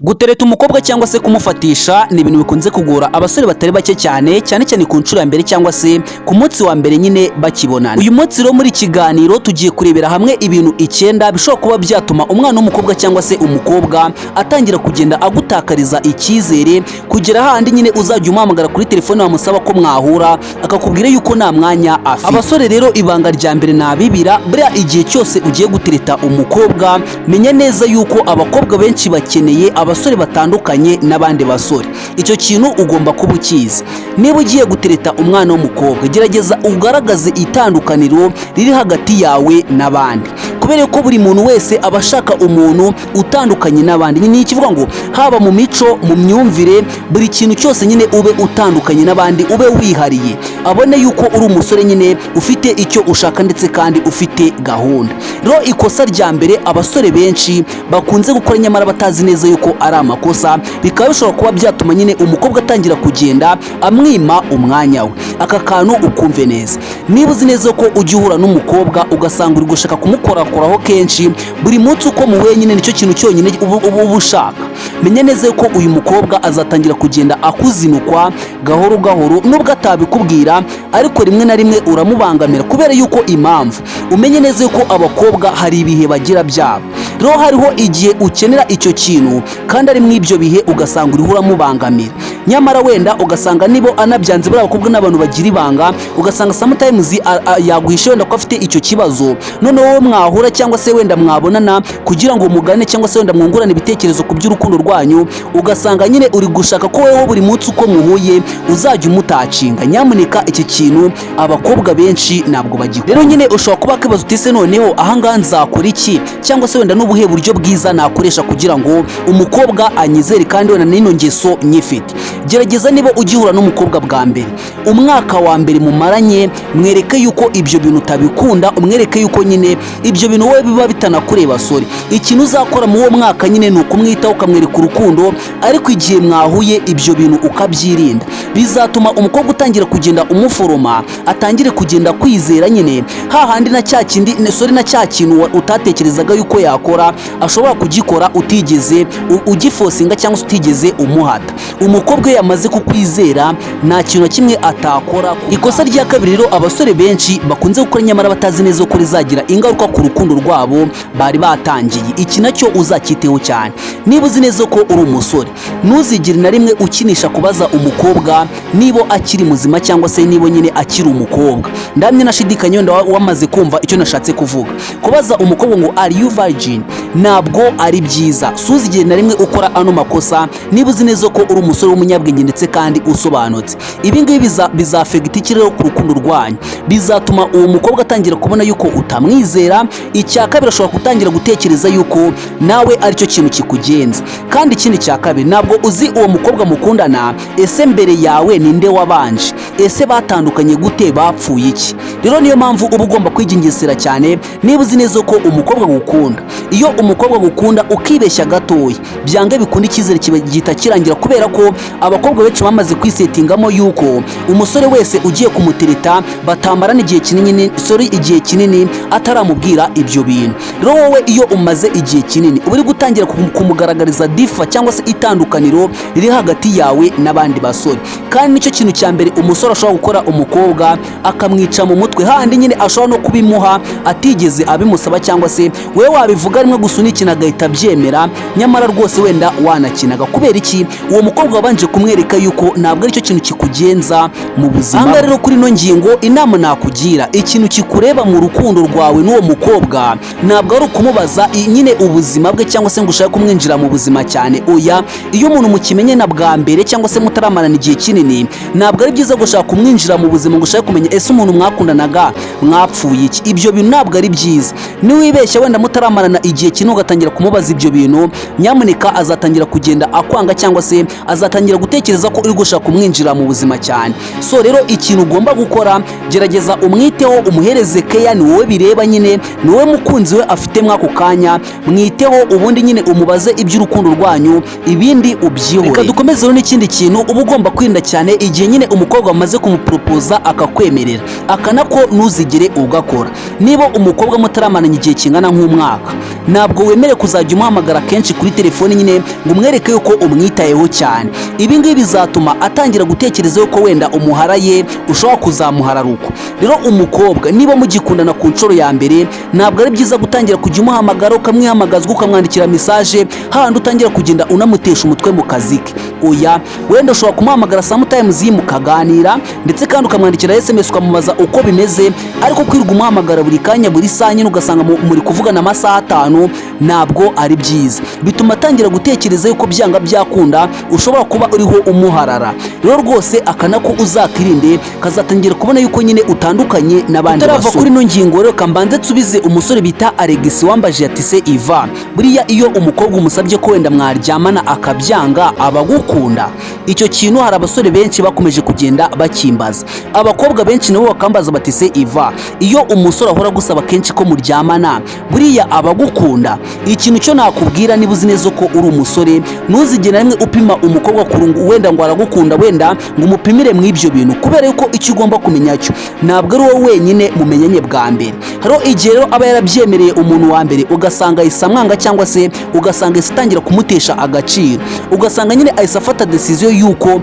Gutereta umukobwa cyangwa se kumufatisha ni ibintu bikunze kugora abasore batari bake cyane, cyane cyane ku nshuro ya mbere cyangwa se ku munsi wa mbere nyine bakibonana. Uyu munsi rero muri kiganiro tugiye kurebera hamwe ibintu 9 bishobora kuba byatuma umwana w'umukobwa cyangwa se umukobwa atangira kugenda agutakariza icyizere, kugera hahandi nyine uzajya umuhamagara kuri telefone wamusaba ko mwahura akakubwira yuko nta mwanya afite. Abasore rero, ibanga rya mbere nabibira: buriya igihe cyose ugiye gutereta umukobwa, menya neza yuko abakobwa benshi bakeneye abasore batandukanye n'abandi basore. Icyo kintu ugomba kuba ukizi. Niba ugiye gutereta umwana w'umukobwa, gerageza ugaragaze itandukaniro riri hagati yawe n'abandi, kubera ko buri muntu wese aba ashaka umuntu utandukanye n'abandi. Ni ikivuga ngo haba mu mico, mu myumvire, buri kintu cyose nyine ube utandukanye n'abandi, ube wihariye, abone yuko uri umusore nyine ufite icyo ushaka ndetse kandi ufite gahunda. Rero ikosa rya mbere abasore benshi bakunze gukora nyamara batazi neza yuko ari amakosa, bikaba bishobora kuba byatuma nyine umukobwa atangira kugenda amwima umwanya we, aka kantu ukumve neza: niba uzi neza ko ujya uhura n'umukobwa ugasanga uri gushaka kumukorakoraho kenshi, buri munsi uko muhuye nyine nicyo kintu cyonyine uba ushaka, menya neza ko uyu mukobwa azatangira kugenda akuzinukwa gahoro gahoro. Nubwo atabikubwira, ariko rimwe na rimwe uramubangamira. Kubera yuko impamvu, umenye neza yuko abakobwa hari ibihe bagira byabo. Rero hariho igihe ukenera icyo kintu kandi ari muri ibyo bihe ugasanga uriho uramubangamira, nyamara wenda ugasanga nibo anabyanze. Buriya abakobwa n'abantu bagira ibanga, ugasanga sometimes yaguhishe wenda ko afite icyo kibazo. Noneho wowe mwahura cyangwa se wenda mwabonana kugira ngo mugane cyangwa se wenda mwungurane ibitekerezo ku by'urukundo rwanyu, ugasanga nyine uri gushaka ko weho buri munsi uko muhuye uzajya umutouchinga. Nyamuneka, iki kintu abakobwa benshi ntabwo bagikora. Rero nyine ushobora kuba wakibaza uti: "Se noneho ahangaha nzakora iki, cyangwa se wenda n'ubuhe buryo bwiza nakoresha kugira ngo umukobwa anyizere kandi wenda n'ino ngeso nyifite?" Gerageza niba ugihura n'umukobwa bwa mbere, umwaka wa mbere mumaranye, mwereke yuko ibyo bintu utabikunda, umwereke yuko nyine ibyo bintu wowe biba bitanakureba. Sore, ikintu uzakora mu uwo mwaka nyine ni ukumwitaho, ukamwereka urukundo, ariko igihe mwahuye ibyo bintu ukabyirinda. Bizatuma umukobwa utangira kugenda umuforoma, atangire kugenda kwizera nyine hahandi na cya kindi, sorry, na cya kintu utatekerezaga yuko yakora ashobora kugikora utigeze ugiforcinga cyangwa se utigeze umuhata. Umukobwa iyo yamaze kukwizera nta kintu na kimwe atakora. Ikosa rya kabiri rero abasore benshi bakunze gukora nyamara batazi neza ko rizagira ingaruka ku rukundo rwabo bari batangiye, iki nacyo uzacyiteho cyane. Niba uzi neza ko uri umusore, ntuzigere na rimwe ukinisha kubaza umukobwa niba akiri muzima cyangwa se niba nyine akiri umukobwa. Ndamye nashidikanya wenda wamaze kumva icyo nashatse kuvuga. Kubaza umukobwa ngo "Are you virgin?" ntabwo ari byiza. Suzigere na rimwe ukora ano makosa niba uzi neza ko uri umusore w'umunyabwenge ndetse kandi usobanutse. Ibi ngibi bizaffecta iki rero ku rukundo rwanyu? Bizatuma uwo mukobwa atangira kubona yuko utamwizera. Icya kabiri, ashobora gutangira gutekereza yuko nawe aricyo kintu kikugenza. Kandi ikindi cya kabiri, ntabwo uzi uwo mukobwa mukundana, ese mbere yawe ninde wabanje? Ese batandukanye gute? Bapfuye iki? Rero niyo mpamvu uba ugomba kwigengesera cyane niba uzi neza ko umukobwa agukunda. Iyo umukobwa agukunda ukibeshya gatoya, byanga bikunda icyizere kiba gihita kirangira, kubera ko abakobwa benshi bamaze kwisettingamo yuko umusore wese ugiye kumutereta batamarana igihe kinini, sorry, igihe kinini ataramubwira ibyo bintu. Rero wowe iyo umaze igihe kinini, uba uri gutangira kumugaragariza differ cyangwa se itandukaniro riri hagati yawe n'abandi basore. Kandi nicyo kintu cya mbere umusore ashobora gukora umukobwa akamwica mu mutwe, handi nyine ashobora no kubimuha atigeze abimusaba, cyangwa se wowe wabivuga rimwe gusa unikina agahita abyemera, nyamara rwose wenda wanakinaga. Kubera iki? Uwo mukobwa wabanje kumwereka yuko ntabwo aricyo kintu kikugenza mu buzima. Ahangaha rero kuri ino ngingo, inama nakugira: ikintu kikureba mu rukundo rwawe n'uwo mukobwa ntabwo ari ukumubaza nyine ubuzima bwe cyangwa se ngo ushake kumwinjira mu buzima cyane. Oya, iyo umuntu mukimenye na bwa mbere cyangwa se mutaramarana igihe kinini, ntabwo ari byiza gushaka kumwinjira mu buzima ngo ushake kumenya ese umuntu mwakundanaga mwapfuye iki. Ibyo bintu ntabwo ari byiza. Niwibeshya wenda mutaramarana igihe kinini ugatangira kumubaza ibyo bintu, nyamuneka azatangira kugenda akwanga cyangwa se azatangira gutekereza ko uri gushaka kumwinjira mu buzima cyane. So rero ikintu ugomba gukora, gerageza umwiteho, umuhereze keya. Ni wowe bireba nyine, ni wowe mukunzi we afite mw'ako kanya. Mwiteho, ubundi nyine umubaze iby'urukundo rwanyu, ibindi ubyihore. Reka dukomeze rero n'ikindi kintu uba ugomba kwirinda cyane igihe nyine umukobwa wamaze kumuporopoza akakwemerera. Aka nako ntuzigere ugakora. Niba umukobwa mutaramaranye igihe kingana nk'umwaka, ntabwo Ntabwo wemerewe kuzajya umuhamagara kenshi kuri telefone nyine ngo umwereke yuko umwitayeho cyane. Ibi ngibi bizatuma atangira gutekereza yuko wenda umuharaye, ushobora kuzamuhararuka. Rero umukobwa niba mugikundana ku nshuro ya mbere, ntabwo ari byiza gutangira kujya umuhamagara, ukamwihamagazwa, ukamwandikira message, hahandi utangira kugenda unamutesha umutwe mu kazi ke. Oya, wenda ushobora kumuhamagara sometimes mukaganira, ndetse kandi ukamwandikira SMS ukamubaza uko bimeze. Ariko kwirirwa umuhamagara buri kanya, buri saha nyine, ugasanga muri kuvugana amasaha 5, ntabwo ari byiza. Bituma atangira gutekereza yuko byanga byakunda ushobora kuba uriho umuharara. Rero rwose aka nako uzakirinde, kazatangira kubona yuko nyine utandukanye n'abandi basore. Kuri ino ngingo rero kambanze nsubize umusore bita Alex wambaje ati: "Se Iva, buriya iyo umukobwa umusabye ko wenda mwaryamana akabyanga, aba agukunda?" Icyo kintu hari abasore benshi bakomeje kugenda bakimbaza, abakobwa benshi nabo bakambaza bati: "Se Iva, iyo umusore ahora agusaba kenshi ko muryamana, buriya aba agukunda?" Ikintu cyo nakubwira, niba uzi neza ko uri umusore, ntuzigere na rimwe upima umukobwa kurungu wenda ngo aragukunda, wenda ngo umupimire mu ibyo bintu, kubera yuko icyo ugomba kumenya cyo, ntabwo ari wowe wenyine mumenyanye bwa mbere. Hariho igihe rero aba yarabyemereye umuntu wa mbere, ugasanga ahise amwanga, cyangwa se ugasanga ahise atangira kumutesha agaciro, ugasanga nyine ahise afata decision y'uko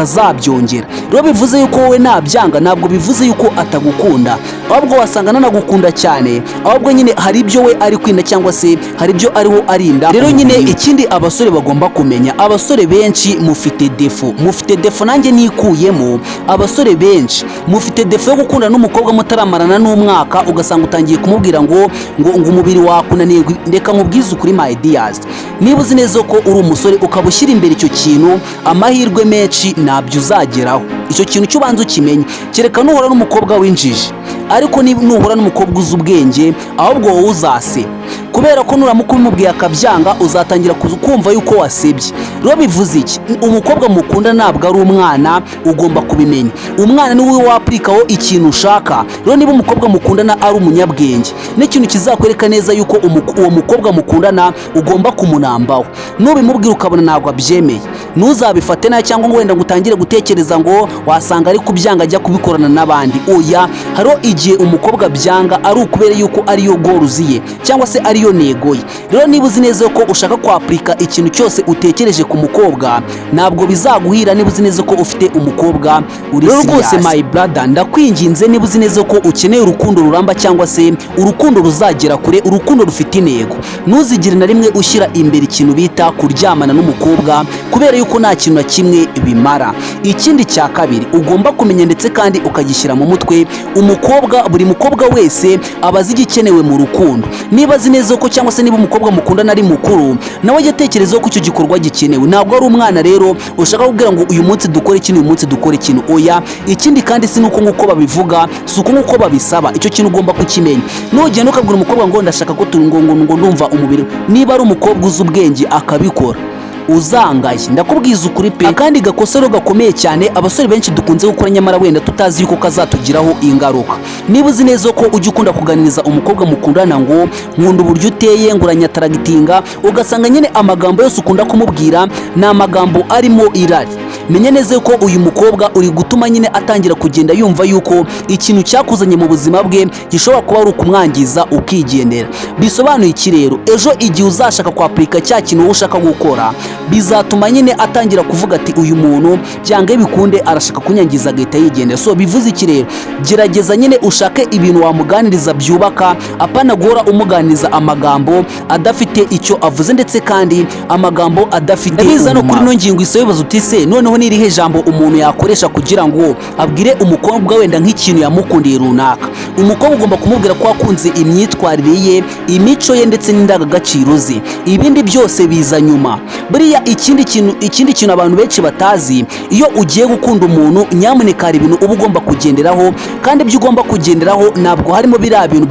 atazabyongera. Rero bivuze yuko wowe nabyanga, ntabwo bivuze yuko atagukunda, ahubwo wasanga ananagukunda cyane, ahubwo nyine hari ibyo we ari kwinda, cyangwa se hari ibyo ariho arinda. Rero nyine ikindi abasore bagomba kumenya, abasore benshi mufite défaut, mufite défaut, nanjye nikuyemo. Abasore benshi mufite défaut yo gukundana n'umukobwa mutaramarana n'umwaka, ugasanga utangiye kumubwira ngo umubiri wakunaniye. Reka nkubwize ukuri, my dears, niba uzi neza ko uri umusore ukaba ushyira imbere icyo kintu, amahirwe menshi ntabyo uzageraho. Icyo kintu cyo ubanza ukimenye. Kereka nuhura n'umukobwa w'injiji, ariko niba nuhura n'umukobwa uzi ubwenge, ahubwo wowe uzaseba, kubera ko nuramuka ubimubwiye akabyanga, uzatangira kumva yuko wasebye. Rero bivuze iki? Umukobwa mukunda ntabwo ari umwana, ugomba kubimenya. Umwana ni wowe wapurikaho ikintu ushaka. Rero niba umukobwa mukundana ari umunyabwenge, n'ikintu kizakwereka neza yuko uwo mukobwa mukundana ugomba kumunambaho, nubimubwira ukabona ntabwo abyemeye, ntuzabifate nabi, cyangwa ngo wenda ngo utangire gutekereza ngo wasanga ari kubyanga ajya kubikorana n'abandi. Oya, hariho igihe umukobwa byanga ari ukubera yuko ariyo goals ye, cyangwa se ariyo ntego ye. Rero niba uzi neza ko ushaka kwapurika ikintu cyose utekereje ku mukobwa, ntabwo bizaguhira niba uzi neza ko ufite umukobwa uri Rero rwose. rwose, My brother, ndakwinginze, niba uzi neza ko ukeneye urukundo ruramba, cyangwa se urukundo ruzagera kure, urukundo rufite intego, ntuzigere na rimwe ushyira imbere ikintu bita kuryamana n'umukobwa, kubera yuko nta kintu na kimwe bimara. Ikindi cya kabiri ugomba kumenya, ndetse kandi ukagishyira mu mutwe, umukobwa, buri mukobwa wese aba azi igikenewe mu rukundo. Niba azi neza ko, cyangwa se niba umukobwa mukundana ari mukuru, nawe ajya atekereza ko icyo gikorwa gikenewe. Ntabwo ari umwana rero ushaka kubwira ngo uyu munsi dukore kino, uyu munsi dukore kino. Oya. Ikindi kandi si nuko nguko babivuga, si uko nguko babisaba. Icyo kintu ugomba kukimenya. Nugenda ukabwira umukobwa ngo ndashaka ko turi ngo ndumva umubiri, niba ari umukobwa uzi ubwenge akabikora, uzangaye, ndakubwiza ukuri pe. Akandi gakosa rero gakomeye cyane abasore benshi dukunze gukora, nyamara wenda tutazi yuko kazatugiraho ingaruka: niba uzi neza ko ujya ukunda kuganiriza umukobwa mukundana ngo nkunda uburyo uteye, ngo uranyataragitinga, ugasanga nyine amagambo yose ukunda kumubwira ni amagambo arimo irari, menya neza ko uyu mukobwa uri gutuma nyine atangira kugenda yumva yuko ikintu cyakuzanye mu buzima bwe gishobora kuba ari ukumwangiza ukigendera. Bisobanuye iki rero? Ejo igihe uzashaka kwapurika cya kintu wowe ushaka gukora, bizatuma nyine atangira kuvuga ati: "Uyu muntu byanga bikunde arashaka kunyangiza agahita yigendera." So bivuze iki rero? Gerageza nyine ushake ibintu wamuganiriza byubaka, apana guhora umuganiriza amagambo adafite icyo avuze, ndetse kandi amagambo adafite Ndabizi no kuri umumaro. ino ngingo isa wibaza uti: "Se noneho ni irihe jambo umuntu yakoresha kugira ngo abwire umukobwa wenda nk'ikintu yamukundiye runaka?" Umukobwa ugomba kumubwira ko wakunze imyitwarire ye, imico ye, ndetse n'indangagaciro ze. Ibindi byose biza nyuma. Buriya ikindi kintu abantu benshi batazi, iyo ugiye gukunda umuntu, nyamuneka hari ibintu uba ugomba kugenderaho, kandi ibyo ugomba kugenderaho ntabwo harimo biriya bintu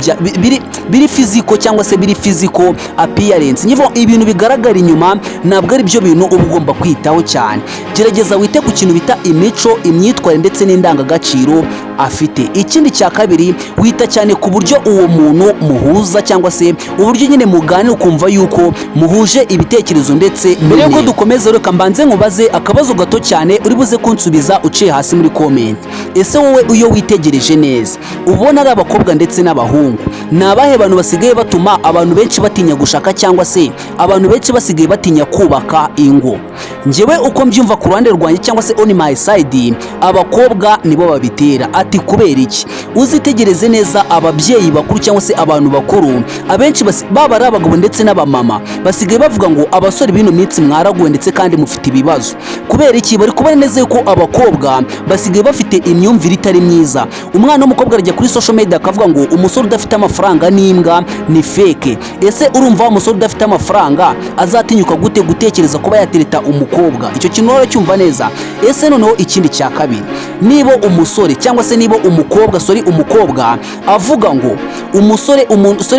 biri physical, cyangwa se biri physical appearance. Nyivo ibintu bigaragara inyuma ntabwo ari byo bintu uba ugomba kwitaho cyane. Gerageza Gerageza wite ku kintu bita imico, imyitwarire ndetse n'indangagaciro afite. Ikindi cya kabiri, wita cyane ku buryo uwo muntu muhuza, cyangwa se uburyo nyine muganira ukumva yuko muhuje ibitekerezo. Ndetse mbere yuko dukomeza, reka mbanze nkubaze akabazo gato cyane uri buze kunsubiza uciye hasi muri comment. Ese wowe iyo witegereje neza, ubona ari abakobwa ndetse n'abahungu, ni abahe bantu basigaye batuma abantu benshi batinya gushaka, cyangwa se abantu benshi basigaye batinya kubaka ingo? Njyewe uko mbyumva ku ruhande rwanjye, cyangwa se on my side, abakobwa nibo babitera. Ati kubera iki? Uzitegereze neza, ababyeyi bakuru cyangwa se abantu bakuru abenshi baba ari abagabo ndetse n'abamama, basigaye bavuga ngo abasore b'ino minsi mwaraguwe ndetse kandi mufite ibibazo. Kubera iki? Bari kubona neza yuko abakobwa basigaye bafite imyumvire itari myiza. Umwana w'umukobwa arajya kuri social media akavuga ngo umusore udafite amafaranga n'imbwa, ni fake. Ese urumva wa musore udafite amafaranga azatinyuka gute gutekereza kuba yatereta umukobwa? Icyo kintu cyumva neza. Ese noneho ikindi cya kabiri, niba umusore cyangwa se niba umukobwa, sorry, umukobwa avuga ngo umusore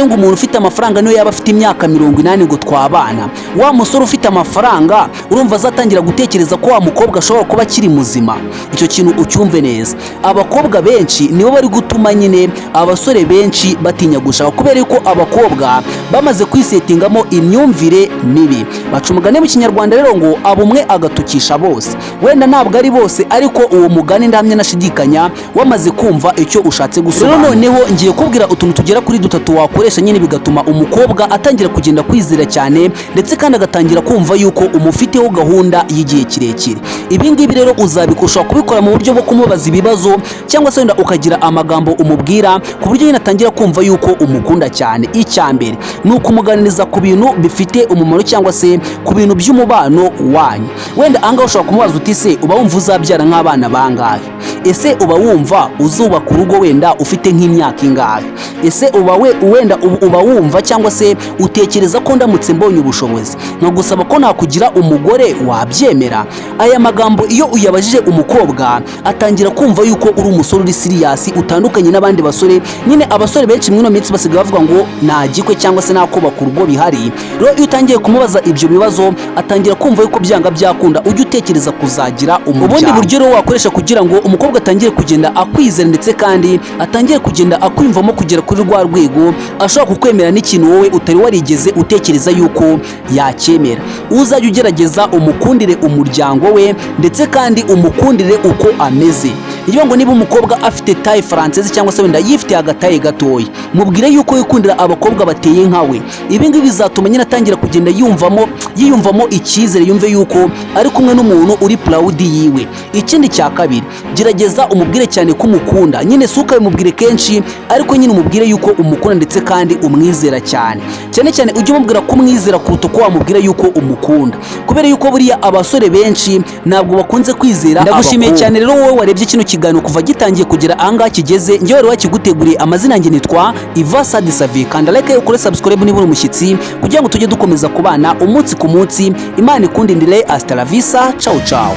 ngo umuntu ufite amafaranga niyo yaba afite imyaka 80 ngo twabana, wa musore ufite amafaranga urumva azatangira gutekereza ko wa mukobwa ashobora kuba akiri muzima? Icyo kintu ucyumve neza. Abakobwa benshi nibo bari gutuma nyine abasore benshi batinya gushaka, kubera yuko abakobwa bamaze kwisetingamo imyumvire mibi. Baca umugani mu Kinyarwanda rero ngo aba umwe agatukisha bose. Wenda ntabwo ari bose, ariko uwo mugani ndahamya nashidikanya wamaze kumva icyo ushatse gusobanura. Rero noneho ngiye kubwira utuntu tugera kuri dutatu wakoresha nyine bigatuma umukobwa atangira kugenda kwizera cyane, ndetse kandi agatangira kumva yuko umufiteho gahunda y'igihe kirekire. Ibi ngibi rero ushobora kubikora mu buryo bwo kumubaza ibibazo, cyangwa se wenda ukagira amagambo umubwira ku buryo nyine atangira kumva yuko umukunda cyane. Icya mbere ni ukumuganiriza ku bintu bifite umumaro, cyangwa se ku bintu by'umubano wanyu. Wenda ahangaha ushobora kumubaza uti: "Se uba wumva uzabyara nk'abana bangahe? Ese uba wumva uzubaka urugo wenda ufite nk'imyaka ingahe? Ese uba we wenda uba wumva cyangwa se utekereza ko ndamutse mbonye ubushobozi nkagusaba ko nakugira umugore wabyemera?" Aya magambo iyo uyabajije umukobwa, atangira kumva yuko uri umusore uri serious, utandukanye n'abandi basore. Nyine abasore benshi muri ino minsi basigaye bavuga ngo nta gikwe cyangwa se nta kubaka urugo bihari. Rero iyo utangiye kumubaza ibyo bibazo, atangira kumva yuko byanga byakunda ujya utekereza kuzagira umuryango. Ubundi buryo rero wakoresha kugira ngo umukobwa atangire kugenda akwizera, ndetse kandi atangire kugenda akwiyumvamo kugera kuri rwa rwego ashobora kukwemera n'ikintu wowe utari warigeze utekereza yuko yacyemera, uzajya ugerageza umukundire umuryango we, ndetse kandi umukundire uko ameze. Ni ngo niba umukobwa afite taille française, cyangwa se wenda yifitiye agataille gatoya, mubwire yuko wikundira abakobwa bateye nkawe. Ibi ngibi bizatuma nyine atangira kugenda yiyumvamo icyizere, yumve yuko ari kumwe n'umuntu uri proud yiwe. Ikindi cya kabiri, gerageza umubwire cyane ko umukunda. Nyine si ukabimubwire kenshi, ariko nyine umubwire yuko umukunda, ndetse kandi umwizera cyane. Cyane cyane ujye umubwira ko umwizera kuruta uko wamubwira yuko umukunda, kubera yuko buriya abasore benshi ntabwo bakunze kwizera. Ndagushimiye cyane rero wowe warebye kino kiganiro kuva gitangiye kugera ahangaha kigeze. Njyewe wari wakiguteguriye, amazina yanjye nitwa Iva Sadi Savi. Kanda like, ukore subscribe niba uri umushyitsi, kugira ngo tujye dukomeza kubana umunsi ku munsi. Imana ikundindire. Hasta la vista, ciao ciao.